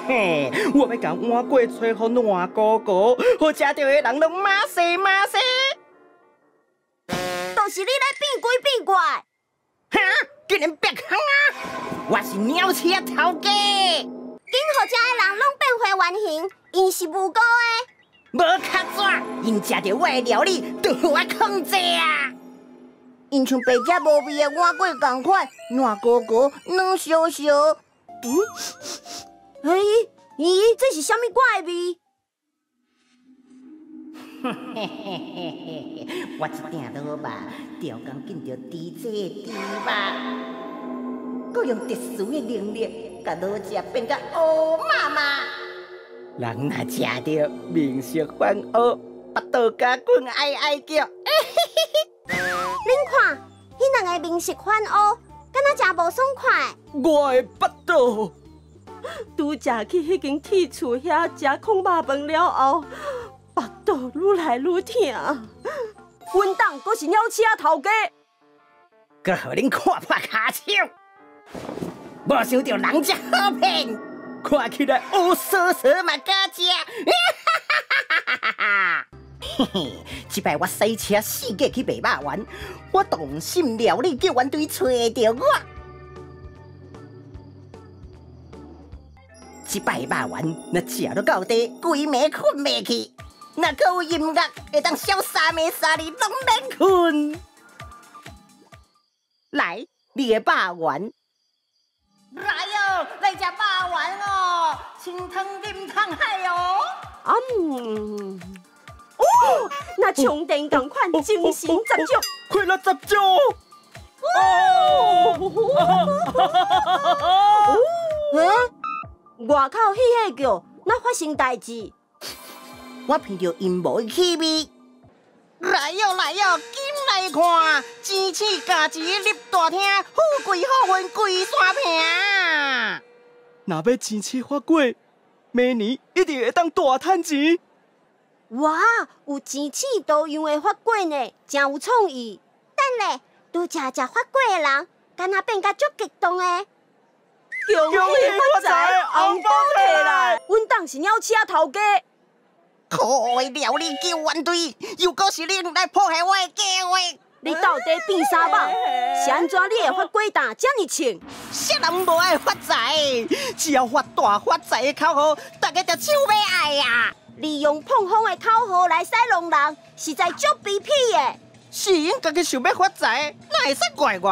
嘿，我欲共碗粿揣予烂糊糊，予食著的人攏馬西馬西。就是你咧變鬼變怪！哈！竟然煏空啊！我是鳥鼠仔頭家。緊予遮的人攏變回原形，𪜶是無辜的。無跤紙，𪜶食著我的料理，就予我控制啊！𪜶像白食無味的碗粿仝款，爛糊糊、軟燒燒。嗯？欸？咦，這是啥物怪味？嘿嘿嘿嘿，我一鼎滷肉，調工見著豬仔的豬肉，閣用特殊的能力，共滷食變甲烏麻麻。人若食著面色反烏，腹肚甲滾哀哀叫。恁看，彼兩个面色反烏，敢若誠無爽快。我的腹肚。拄才去彼間鐵厝遐食炕肉飯了後，腹肚愈來愈疼。阮黨閣是鳥鼠仔頭家，閣予恁看破跤手。無想著人遮好騙，看起來烏索索嘛敢食。嘿嘿，這擺我駛車四界去賣肉圓，我動心料理救援隊揣著我。這擺肉圓若食落到底，規暝睏袂去。若閣有音樂，會當痟三暝三日攏免睏。來，你的肉圓。來哦，來食肉圓哦，清湯啉湯海哦。嗯，哦，若充電仝款，精神十足，快樂十足。哦，欸？外口彼个叫，哪發生代誌？我聞著陰謀的氣味。來喲來喲，緊來看，錢鼠咬錢入大廳，富貴好運規山坪。若欲錢鼠發粿，明年一定會當大趁錢。哇，有錢鼠圖樣的發粿呢，誠有創意。等咧，拄才食發粿的人，敢若變甲足激動的。恭喜發財，紅包提來。阮黨是鳥鼠仔頭家。可惡的料理救援隊，又閣是恁來破壞我的計劃！你到底變啥肉？是按怎你會發粿擔遮爾衝？啥人無愛發財？只要發大發財的口號，大家就搶欲愛啊！利用膨風的口號來使弄人，實在足卑鄙的。是𪜶家己想欲發財，哪會使怪我？